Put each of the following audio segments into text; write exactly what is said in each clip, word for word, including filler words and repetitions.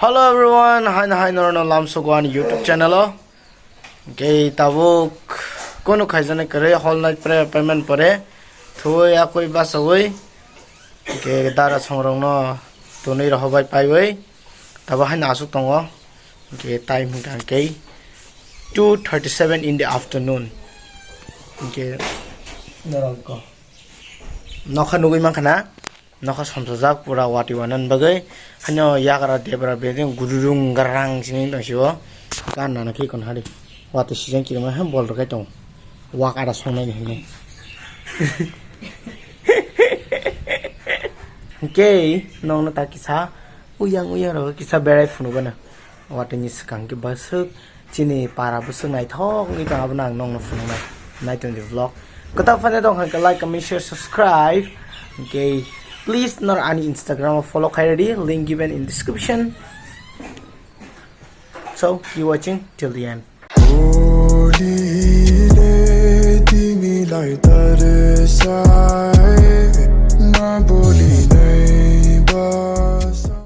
Hello everyone, hai hai norno lamsok ani YouTube channel o. Kei tabuk kono khaijani kwrwi hol night prayer payment pore thuwi akoi basawi. Kei dara songrokno tunwi rohobai paiwi tabo haino aswk tongo. Kei time hwnkha kei two thirty seven in the afternoon. Kei norok nokha nugwi mankha na. Nokha somsajak pura watwi wanani bagwi. Haino yagra debra bedeng gududung garang sini tong sio. Gan nana khe kon hari. Watwi sijang kirima ha bol rwkai tong. Wak ada songnai ni hinwi. Hwnkhe nokno ta kisa uyang uyang rw kisa berai phunukgana. Watwi ni swkang khe bwswk chini para bwswk naithok wngwi tong, abono ang nokno phunuknai. Nai tong di vlog. Kwtal phaina tong kha like, comment, share, subscribe. Okay, please nor ani Instagram o follow khai ready, link given in description. So keep watching till the end. Bolile timi lai tarsai, na boli nai basa.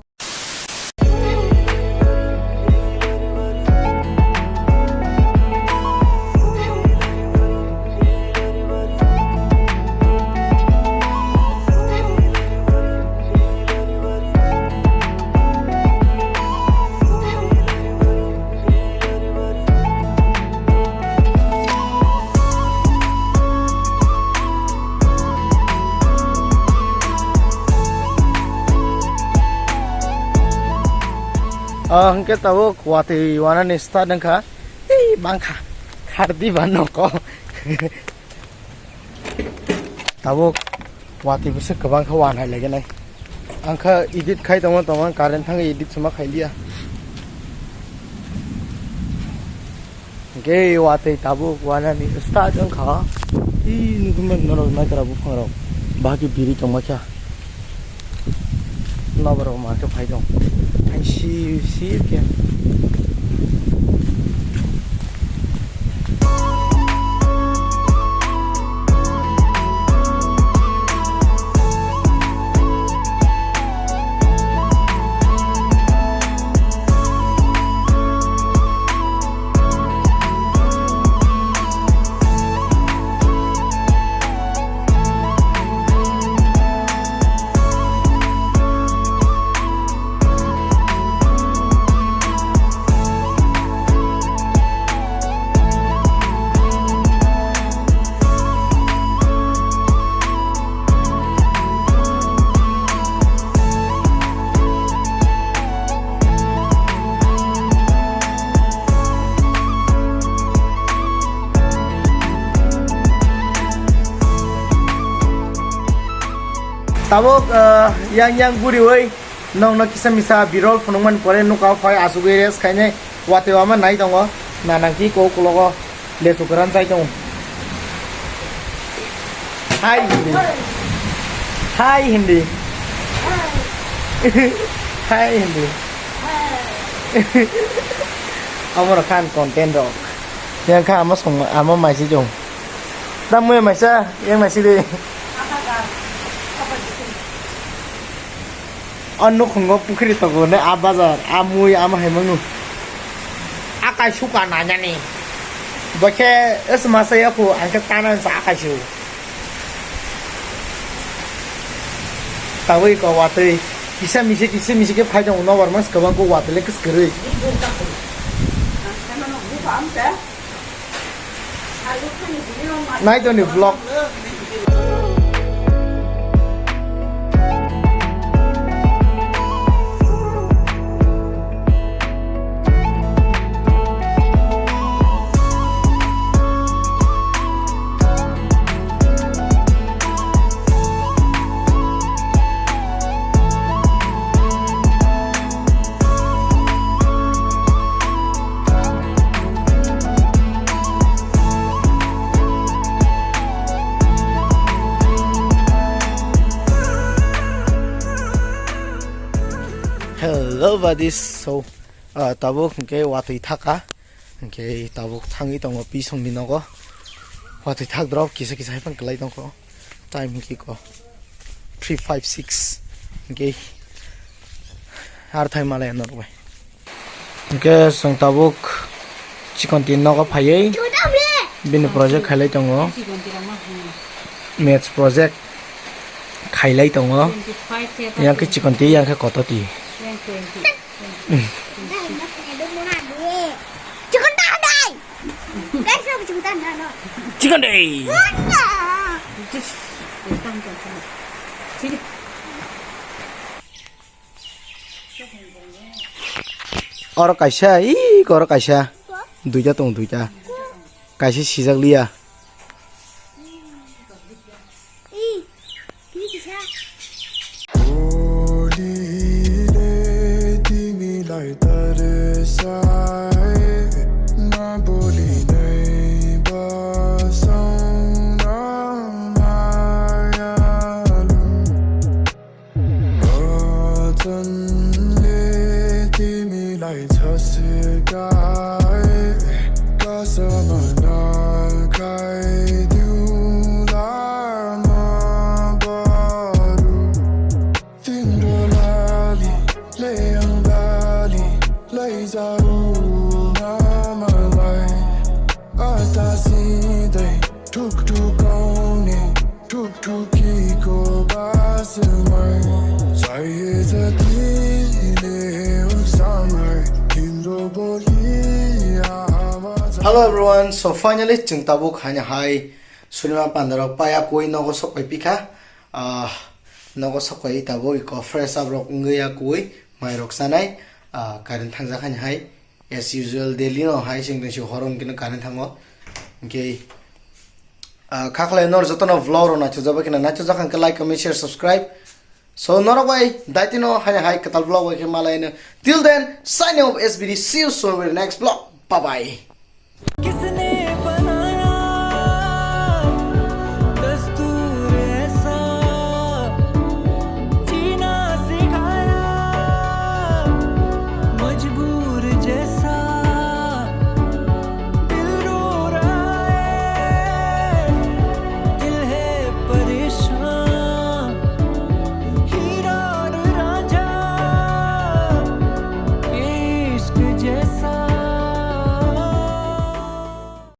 Ah, hwnkhe tabuk watwi wanani start wngkha. Tei bangkha. Khardi ba noko. Tabuk watwi bwswk kwbang khe wan hai laigenai. Ang kha edit khai tongma tongma current thangwi edit suma khailiya. Hwnkhe watwi tabuk wanani start wngkha. Ih, nugwi man norok naikara buphangrok. Bahai khe biri tongma kha. Noborok ma khe phai tong. Ang si si khe. Tabuk, ah, yang yang guriwi nokno kisa misa birol phunukmani pore nukha phai asugwi rest khainai watwi wama nai tongo nanangki kou kulogo. Lesu kwran chai tongo. Hai hindi. Hai hindi. Hai hindi. Amo rok khan content rok. Yang kha amo song amo maisi jong. Dam muya maisa yang maisi de. O nukhungo pukhri tongo ne a bazar, a mui, ama hai manu. A kaisuka nanyani. Bokhe es masa yaku angke tana sa a kaisu. Tabui ko watui. Kisa misi, kisa misi ke phai tongo nobar mas kwbang ko watui le kwskwrwi. Nai toni vlog. Hello buddies, so, ah, tabuk hwnkhe watwi thaka, hwnkhe tabuk thangwi tongo pisongni nogo, watwi thak drop kisa kisa haphang kwlai tongkho. Time hwnkhe ko three five six hwnkhe ar thai malaya norok bai. Hwnkhe chwng tabuk chikonti nogo phaiwi bini project khailai tongo, maths project khailai tongo. Yang khe chikonti, yang khe kototi. Chikonti. Oro kaisa, ih, oro kaisa. Duita tongo, duita. Kaisa sijak liya. Wachanle timilai chasirkai, kasama nalkai diu lama baru. Timro lali, leyang lali, laijau namalai. Ata sidai, thuk thuk aune, thuk thuk iko basamai. Jaiye jatile usamai, timro boli awa. Hello everyone, so finally chwng tabuk haino hai sunima pandarok paya koi nogo sok pai pikha. Ah, nogo sok pai tabuk iko fresh up rok wngwi ya koi mai rok chanai. Ah, current thangjak haino hai. As usual, daily no hai sing tong si horo hwnkhe no current thango. Hwnkhe, ah, kha khlai nor jotono vlog rok naithokjak bai kheno, naithokjak hwnkhe like, comment, share, subscribe. So, norok bai daitino haino hai kwtal vlog bai khe malaino. Till then, signing off S B D. See you soon with the next vlog. Bye bye. किसने